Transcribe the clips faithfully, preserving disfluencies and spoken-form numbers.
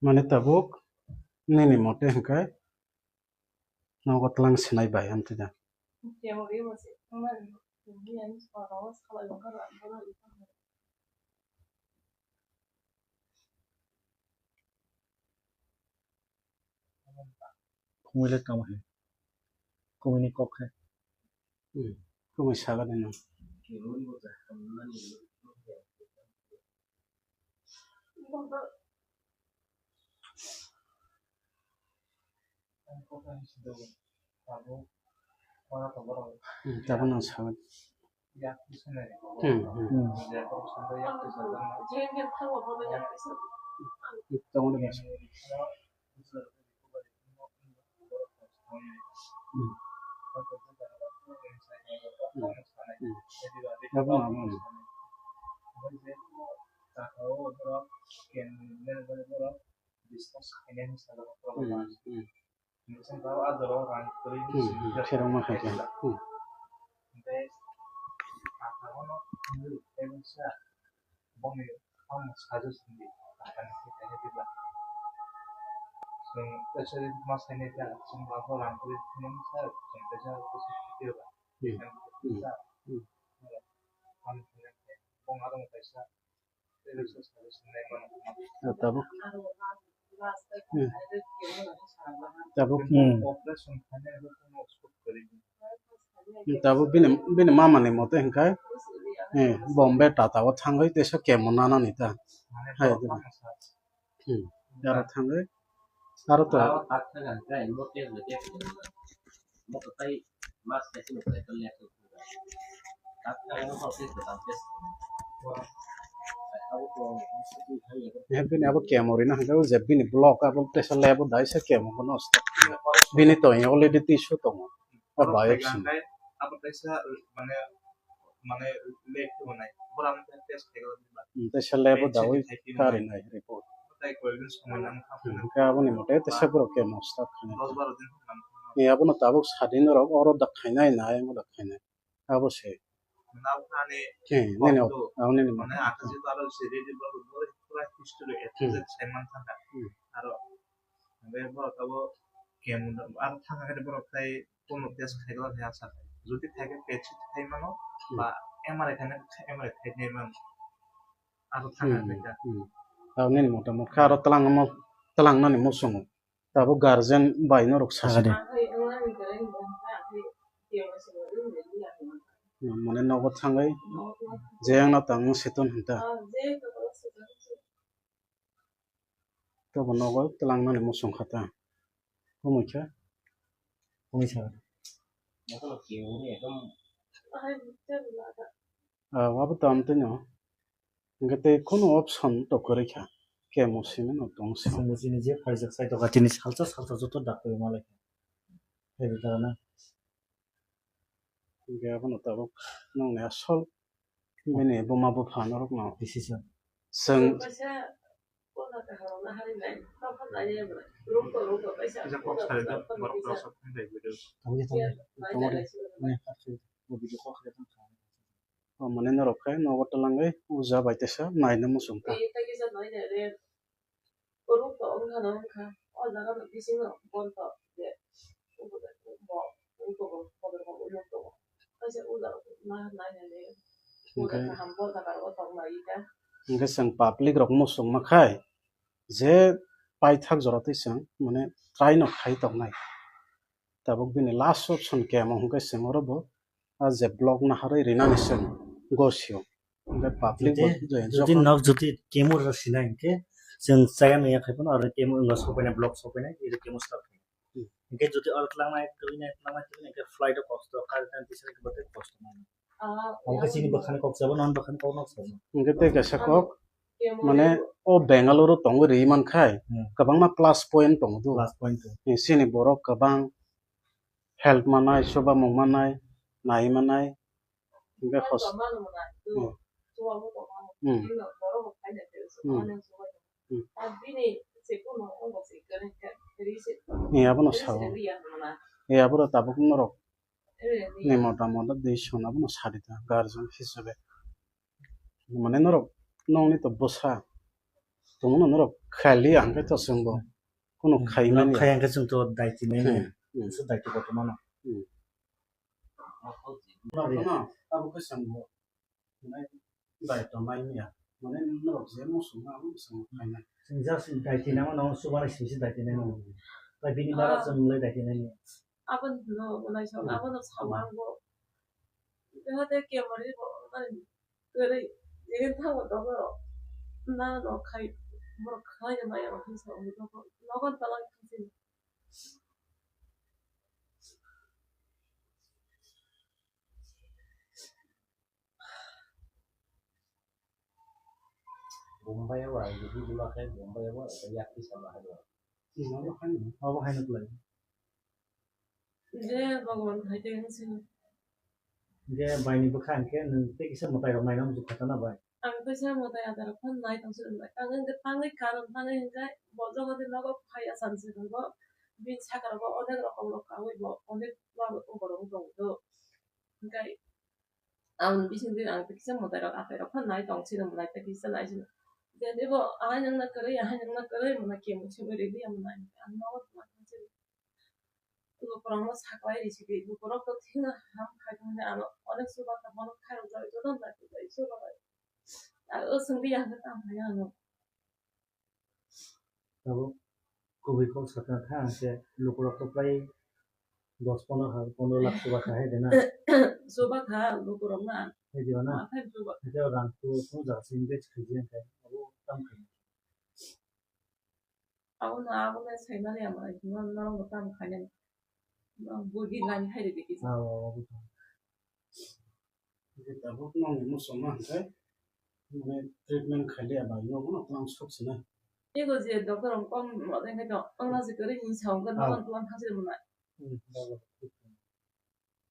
Mane tabuk nini mote hwnkhe nogo twlang sinai bai amtwi da. Kumui le tamo hai. Kumui ni kok hai. Hmm. Kumui saga de no. Hmm, tabuk nang saga. Hmm, hmm. Hmm. Tabuk nang. Hmm. Hmm. Hmm. Abo abo. Hmm, hmm. Hmm, hmm. Kherokma hai khe. Hmm. Bongni ang suggestion di, ang khe khaina diba. Chwng kaisa ma sainai kha, chwng rang khe rang khe phunuk sa, chwng kaisa kaisa video ba. Hmm. Hmm. Hmm. Ang khe bong aro kaisa, kaisa suggestion nai mano. Ah, tabuk. Hmm. Tabuk. Hmm. Tabuk bini, bini mama ni mote hwnkhe, eh, Bombay Tata o thangwi teisa kemo nanani ta. Hai, hmm. Aro thangwi, aro to. Eh, bini abo kemo rina hwnkhe, o je bini block abo teisa lebo dai se kemo bono start khainai. Bini to already tissue tongo. O biopsy. Abo teisa, mane, mane lab to nai. Bora mane test khai gala. Hmm, teisa labo dawi kari nai report. Tai koi gun samai nang kha. Hmm, hwnkhe aboni mote teisa borok kemo start khainai. Dos baro din nang kha. Ni abono tabuk sadin rok oro dak khainai na, ayang dak khainai. Abo se. Nini mane, abo nini mane. Aro se ready borok pura history A to Z sai man thangkha. Hmm. Aro be borok abo kemo aro thangkha khe borok tai bono test khai gala khe asa. Jodi thai khe P E T scan khai mano, hmm, ba M R I khai na, M R I khai nai mano. Aro thangkha khe. Hmm. Abo nini motamot kha aro twlang mo, twlang nani muchungo. Tabuk guardian bai norok sacha. Mane nogo thangwi je ang no tang seton hinta. Tobo nogo twlang nani muchung kha ta. Humui kha. Humui sa. Ah, abo tamo twi no. Hingke tei kunu option to kwrwi kha. Kemo simi no tong se. Chwng bo chini je phaijak sai tongkha, chini salsa salsa joto dak kwrwi ma lai kha. Hai da na. Hingke abono tabuk nongni asol bini buma bupha norok no. Decision. Chwng. Kisa kok sai da borok rok sok thang dai video. Tamo je tamo. Tamo de. Ne, video kok sai tong kha. O mane norok khe nogo twlangwi uja bai teisa naina muchung kha. Hwnkhe, hwnkhe chwng public rok muchungma khai je paithak jora twi chwng mane try no khai tongnai. Tabuk bini last option kemo hwnkhe chwng oro bo, ah, je block naharwi rinani chwng gosio. Hwnkhe public bo jodi, jodi nok jodi kemo rw sinai hwnkhe chwng chaya nungya khai phano aro kemo wngkha sopainai, block sopainai, iro kemo start khai. Hmm. Hwnkhe jodi oro twlangnai, twlangnai, twlangnai, twlangnai hwnkhe flight o kosto, kari tang tisani kosto nai. Omo khe chini bwkhani kok sabo, non bwkhani kok nok sabo. Hwnkhe tei kaisa kok, mane o Bangalore o tongwi rwi mankhai, hmm, kwbangma plus point tongo do. Plus point tongo. Chini borok kwbang help manai, chuba mung manai, nai manai, hwnkhe hos-, hmm. Hmm. Hmm. Hmm. Ni abono sao. Ni aboro tabuk norok ni mota mota dei sona bono sadi ta guardian hisabe. Mane norok nongni to bwsa tongno norok khali ang khe to chwngbo kuno Hmm. khaimani. Khaya hwnkhe chwng to daiti nai Hmm. Hmm. Chwng daiti kotorma no. Hmm. Norok no abo khe chwngbo mane daito nai manya. Mane norok je muchung ma ang chwng khainai. Chwng just daiti nangma no chubana simi se daiti nai no. Hmm. Tai bini bara Ah. Chwng le daiti nai manya. Abo no nai sa Hmm. Abo no sa Hmm. Mango. Tei hwnkhe kemari bo nai kwrwi jegeni thango dogo rok na no khai borok khai maya rok hinsa wngo dogo nogo tala khai. Bombay o ang bini buma khe Bombay o yakti sama hai. Abo haino. Abo haino kwlai. Je Bhagwan hai tei wng sini. Je baini bwkha hwnkhe nwng tei kisa mwtai rok naina muchung kha tana bai. Ang tei sa mwtai ada rok phano nai tong sini bai. Ang wngkhe tangwi karon tangwi hwnkhe bo jogo de nogo phai asam se tongo. Bini saka rogo onek rokom rok kawi bo onek borok wng tong do. Hwnkhe ang bising de ang tei kisa mwtai rok atai rok phano nai tong sini mwtai tei kisa nai sini. Je de bo ahai nang na kwrwi ahai nang na kwrwi mwnai kemo simi rwdi ang mwnai ang nogo tong sini. Lukurokno saklai risi di, lukurok to thwino ham khai thangdi, ano onek chubaha bono khairok jagwi jotono naikhe bai chubaha. Aro swngdi ya hwnkhe tamo ya ano. Abo kubui kok sakha kha hwnkhe lukurok to pai dos pondro ha, pondro lakh chubaha hai de na. Chubaha lukurok na. Hai de na. Ma khai chubaha. Hai de rang tu tu jaga sing bech khai de hwnkhe abo tam khai. Abono, abono saimani ama, no, norokno tamo khainani. No, bugi nani khairidi kisa. Ah, oh, oh, oh. Tabuk nongni muchungma hwnkhe, mane, treatment khailiya bai, nogo no twlang sok sinai. Ego je doctor rok kok mothe khe to, wngna je kwrwi hinwi sa hwnkhe, ah, nogo twlang thangsi rwmani. Hmm, nogo.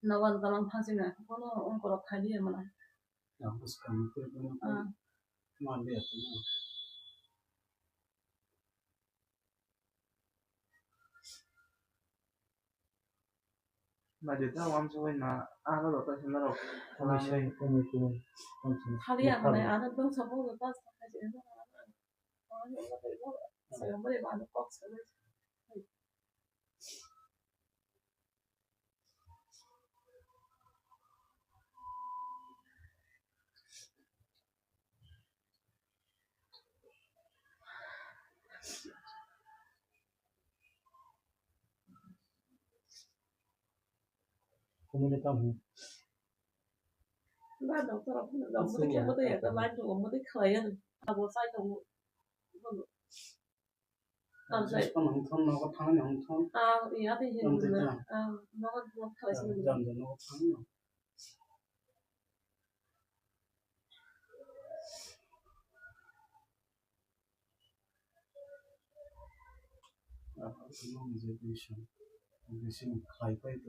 Nogo twlang thangsi na, kono wngkorok khailiya mwnai. Ah, bwskang treatment, ah, manliya. Naidi ta uansugui na, ano rota sina rok. Komui sai, komui, komui, komui sai. Thali ya mane, ano dong sabu rota sabu. Kumui ni tamo. Ba doctor rok phano doctor khe bwtwi ya, line rok bwtwi khlai ya. Abo sai tongo. Tamsai. Just phone hongthon, nogo thangni hongthon. Ah, iya, tei he. Tamsai hwnna. Ah, nogo, nogo khalai sini. Jam jam nogo thangni. Nogo, nogo khai tei to,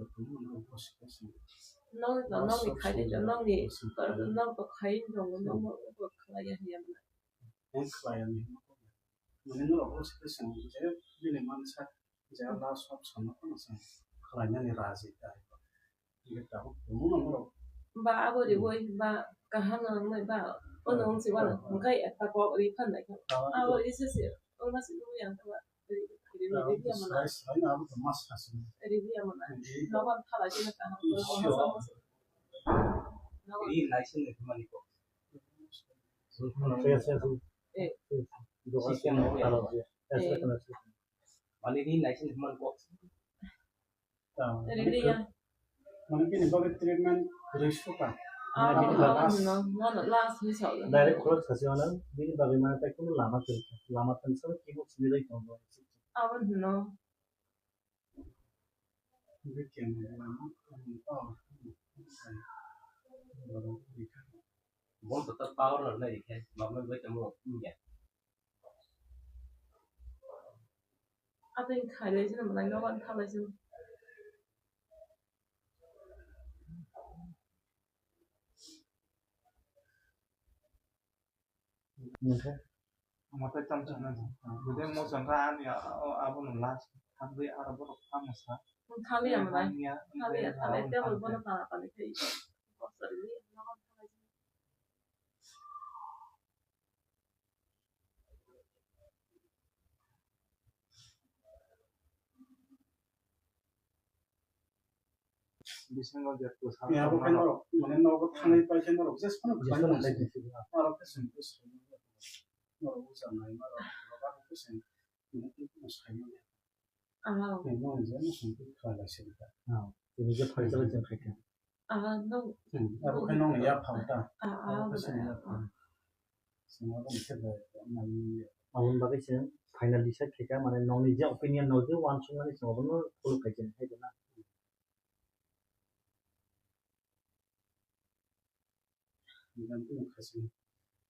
nogo khai tei to, nogo khalai ya, ya. Ang khlai ya ni. Mane norok bo se swng je bini mansa je last option no phano swng khlainani raji ta. Nge tabuk tongmano norok. Ba abo riwi ba kaham no nai ba ono wng si wano hwnkhe ekta kok ri phan nai khe. Abo ri se se wngma si nugwi ang khe ba ri ri ri ya mana. Sai sai abo to mas kasi. Ri ri ya mana. Nogo thala jina kaham. Sure. Nogo. Ri nai se nai mani kok. Yes, yes. Eh. Dogan. Yes, yes. Mane ri nai sini man kok. Ri ri ya. Mane bini bagwi treatment rwi suka. Ah, bini bagwi last. No, no, no, last ni sa. Direct khorok sasi ono, bini bagwi mane tai kuno lama tong, lama tong sa kimo sini lai tong. Abo no. Bol to ta power no nai khe, mama bai tamo ya. Ateng khailai sini, malai nogo thalai sini. Mate tam chana. Bude mo sangka ani abo no last. Hamri aro borok tamo sa. Thali ya mana. Thali ya, thali ya, table bono tara tali khai. Kok sari ni, nogo thalai sini. Bisingo je kwsa Ni abo khe norok, mane nogo thangwi pai khe norok jesphano khlai Jesphano tong khlai sini. tong sini. Norok khe chwng khe sini. Norok ucha nai, norok, norok abo khe chwng, mane twi tongmo sai manya. Ah. Ni mo je mo song khe khlai lai sini kha. Ah, tini je phai jala je phai kha. Ah, no. Hmm, abo khe nongni ya phal ta. Ah, ah, Abo khe ah, sini ya ah. phal. Sini abo ni khe bai, nai ni ya. Aboni bagwi se final decide khe kha, mane nongni je opinion, no je uansukmani se obono follow khai khe hai na.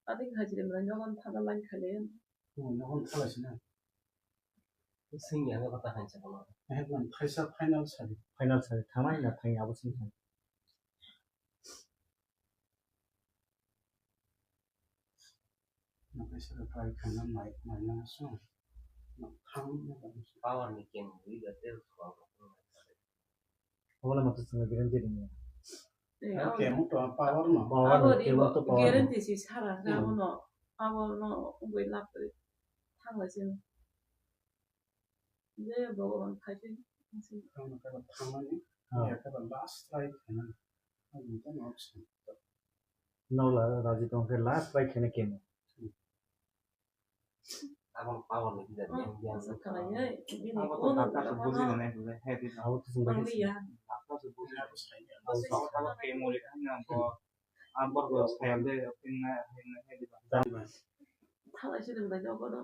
Ani khajili mwnai nogo thana line khaile. Nogo thala sina. Singya nogo ta hansa kono. Ehek man thaisa final sadi. Final sadi. Thanai na thangya abo sing thang. Naisara try khaina nai, naina song. Thang. Power ni kem wi da tel khwa. Ola mata sanga guarantee ringya. Eh, Kem to power no. Power abo no, di kem bo to power no. Guarantee si sara Hmm. ramo no. Abo no ungui lap thang la sing. Je Bhagavan khaisi. Thang na kaba thang ni. Ah. Ya kaba last try khaina. Ang to no option. Nola raji tong khe last try khaina kemo. Abang power ni tidak Oh, yang yang masuk kalau ya, ini Abo pun to doctor se buji na nai bujai, hai di. Abo to sumbai Bang dia. Doctor se buji na. Abo sawa sawa kemo le kan yang ko. Abor ko sayam de, pin na, pin na, hai di. Thala sini bai do ko do.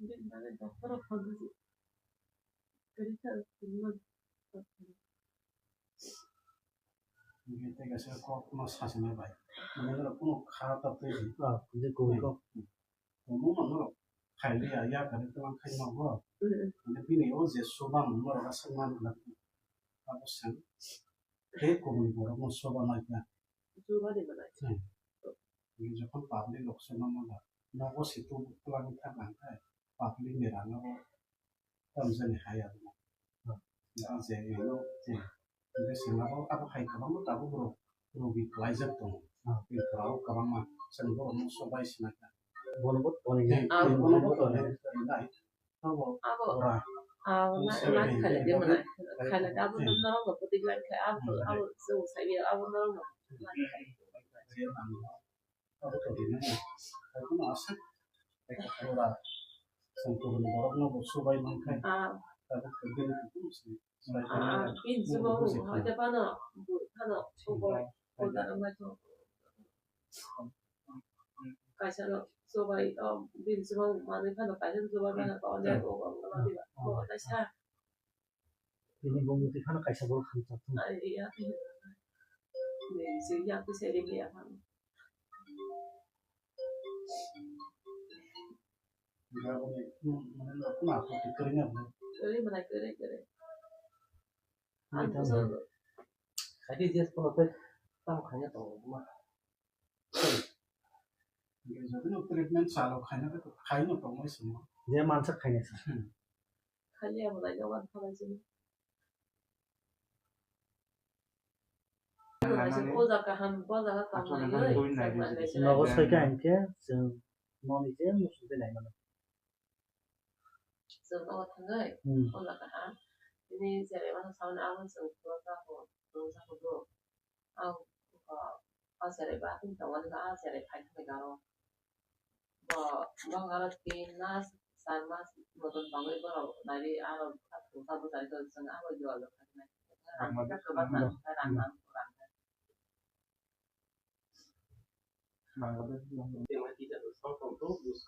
Bini bagwi doctor rok phan buji. Kwrwi kha, kwrwi man. Bini tei kaisa kok no sachina bai. Mane norok kunu kha ta twi di. Ah, je kubui kok. Tongmo no norok khai liya, ya kari tlang khai no bo. Mm. Mane bini o je suba no norok aswk man na. Abo se. Tei kubuni borok no suba nai kha. Suba di manai. Hmm. Jokhon public rok se mano ba, nogo se tu twlangwi thang kha, public ni rang abo tamjani hai abo. Hmm. Ang je ino, je, je se mano abo hai kwbangma tabuk rok rogi kwlaijak tongo. Hmm. Tei kwbangma chwng borok no sobai sina kha. Bono bo tonwi ya. Tei Ah, bono bo bono bo tonwi tonwi. Tonwi nai. Abo, Ora. Abo na, Use na khaile de mane. Khaile de abo Hmm. norok no putik lai khai abo, Hmm. abo se usai ya abo norok no. Abo to dina. Abo no asa. Ora. Sengkuru ni borok no bo subai man khai. Ah. Abo to dina tu si. Ah, bin subo, hoite pano, bu-, pano, subo, Subo. Kaisa no subai, o, bini sima manwi phano kaisa no subai mano, o, le, o, o, o, o, o, kaisa. Bini bumung twi phano kaisa borok hamjak thung. Ai, ya, ya. Bini sing ya, tu seri ya, phano. Kwrwi manai, kwrwi, kwrwi. Ang bujo. Khaidi just kono tei tamo khaina tongo ma. Jodi no treatment salo khaina khe khaino tongwi simo. Je mansa khaina sa. Hmm. Khali abo bai dogan khalai sini. Lamani O jaga ham, o jaga tamo Aswk nai, nang oi, tui nai tamo di nai. Nogo soika hinkhe chwng noni je muchungtwi nai mano. Chwng nogo thangwi, Hmm. o jaga ha. Tini cherai mano sauni abo chwng phuru jago, phuru jago do. Ang, o, o cherai ba tini tongo, a cherai phai thangwi garo. Bo, bo garo tin mas, char mas, motom tongwi borok nari aro, a phuru jago chari tong chwng abo jora jora khainai. Ang Ang ma khe kwbang nang, rang nang, rang nang. Bangladesh, Bangladesh.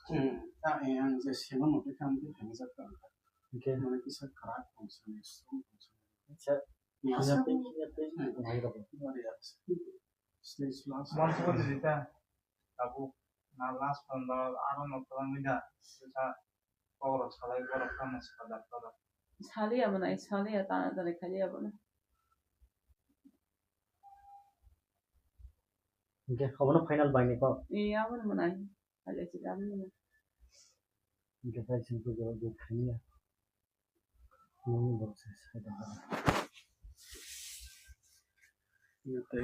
Hmm, ta, eh, ang je sima mote kam de hamjak ka. Oke. Mane kisa karak tong sani, strong tong sani. Acha. Masa Sini, sini, sini. Hmm. Stage last. Mon ko jita. Tabu. Na last panda aro no pala mida. Sa. Kok rok salai borok kama sa doctor rok. Saliya mwnai, saliya tana tana khaliya bono. Hingke obono final bai ni kok. Iya, abono mwnai. Khaliya si abono mwnai. Hingke tai sing tu jawab jawab khaliya. Nungni borok se sai da. Iya, tai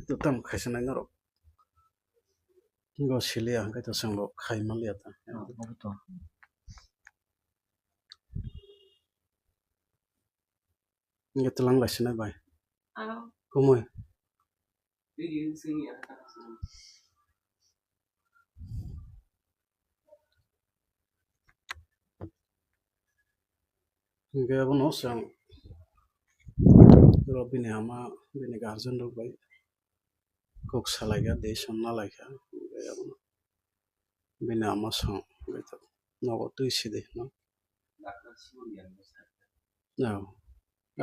tu tam khaisa nai norok. Kingo siliya hingke to sengbo khai manliya ta. Ah, obo to. Hingke twlang lai sinai bai. Kumui. Hingke abono chwng oro bini ama, bini guardian rok bai kok salaikha, decision nalaikha. Hingke abono bini ama song, nogo twi sidi, no?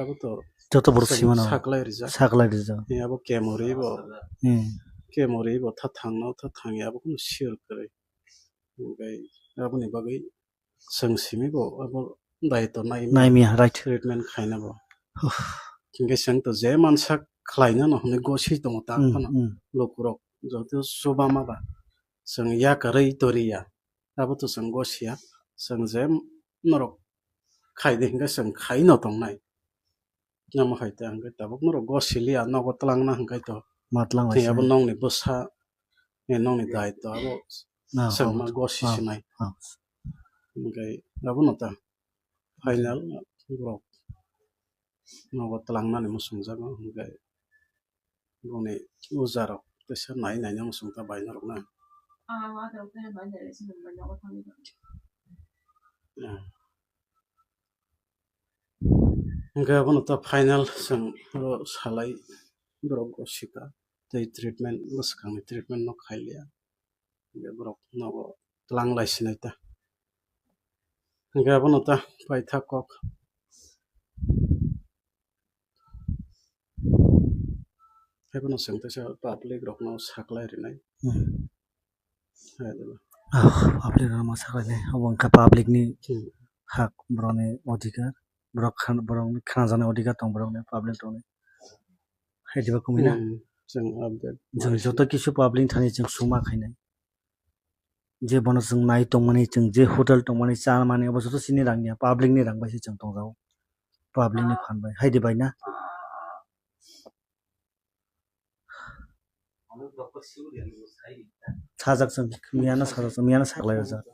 Abo to joto borok chwng simano saklai rijak. Saklai rijak. Abo kemori bo. Hmm. Kemori bo tha thangno, tha thangya abo kunu sure kwrwi. Hingke aboni bagwi chwng simi bo abo daitw nai. Naimiya, right. Treatment khaina bo. Huh. Hingke chwng to je mansa khlaina no hwnwi gosi tongo ta. Hmm, phano hmm. Lukurok joto chubama ba chwng yakarwi toriya. Abo to chwng gosiya, chwng je norok khai de hingke chwng khai no tongnai. Namo hai ta hingke tabuk norok gosiliya, nogo twlangna hingke to. Ma twlang tei abo nongni bwsa, eh, nongni daitw abo chwng ma gosi sinai. Hingke abono ta final borok nogo twlangnani muchungjago, hingke boni ujarok teisa nai naina muchungta bai norokna. Hingke abono ta final chwng oro salai borok gosika tei treatment bwskangni treatment no khailiya. Hingke borok nogo twlang lai sinai ta. Hingke abono ta paithak kok. Haiphano chwng teisa public rokno saklai rinai. Hmm. Hai dolo. Ah, public rokno saklai nai. Obo wngkha public ni hmm hak, borokni odhikar. Borok khan-, borokni khnajaknai odhikar tong borokni public rokni. Hai diba kumui na? Hmm, chwng update. Chwng joto kisu public thani chwng suma khainai. Je bono chwng nai tongmani, chwng je hotel tongmani, cha mani, obo joto chini rang ya, public ni rang bai se chwng tongjago. Public ni phan bai. Hai di bai na? Sajak chwng, miyano sajak chwng, miyano saklai rwjak.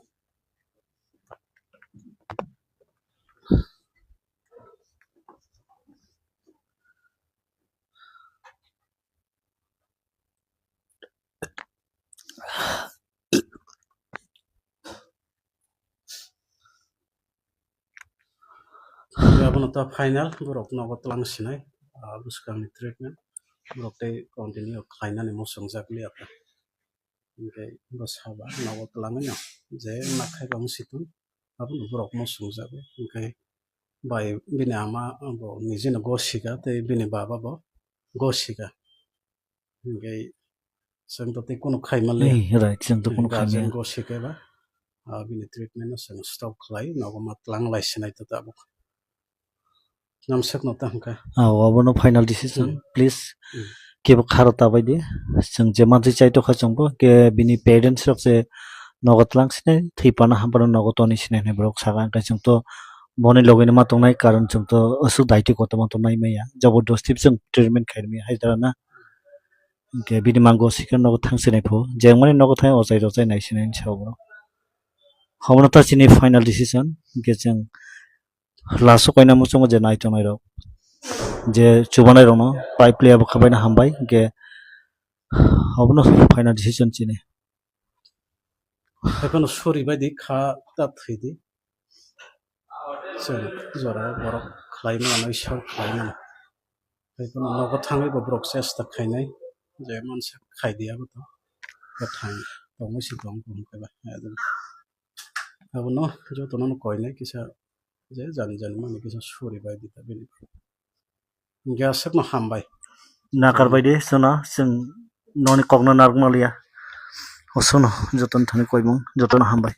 Abono ta final borok nogo twlang sinai, ah, bwskangni treatment borok tei continue khlainani muchungjak liya ta. Hingke bo saba nogo twlangwi no je nakhai bang situng abono borok muchungjago. Hingke bai bini ama bo nijino gosika tei bini baba bo gosika. Hingke chwng to tei kunu khaima le. Eh, right, chwng to kunu khaima. Guardian go sikeba, ah, bini treatment no chwng stop khlai, nogo ma twlang lai sinai to tabuk. Namsakno ta hwnkha. Ah, obono final decision, hmm, please. Hmm. Kebo kharo ta bai di. Chwng je manthwi chai tokha chwngbo, ke bini parents rok se nogo twlang sinai, thwi pano ham pano nogo toni sinai hinwi borok saka, hwnkhe chwng to boni logino ma tongnai, karon chwng to aswk daitwi kotorma to nai maya, jabardasti chwng treatment khai maya hai jora na. Hwnkhe bini mango sikhe nogo thang sinai pho, jengmani nogo thang ochai rochai nai sinai hinwi sa borok. Obono ta chini final decision, hwnkhe chwng last o kaina muchungo je nai tongnai rok, je chubanai rokno pipe liya bo khabaino hambai, hwnkhe obono final decision chini. Haiphano sori bai di kha ta thwi di. Chwng jora borok khlai mano, Ishwar khlai mano. Haiphano nogo thangwi bo borok chesta khainai, je mansa khai di abo to. Kwthang tongwi se tong tong khe ba. Abono jotono no koinai kisa je jani jani mani kisa suri bai di ta bini. Hingke aswkno hambai. Nakar bai di, chwngno chwng noni kokno narwkna liya. Osono jotono thani koimung, jotono hambai.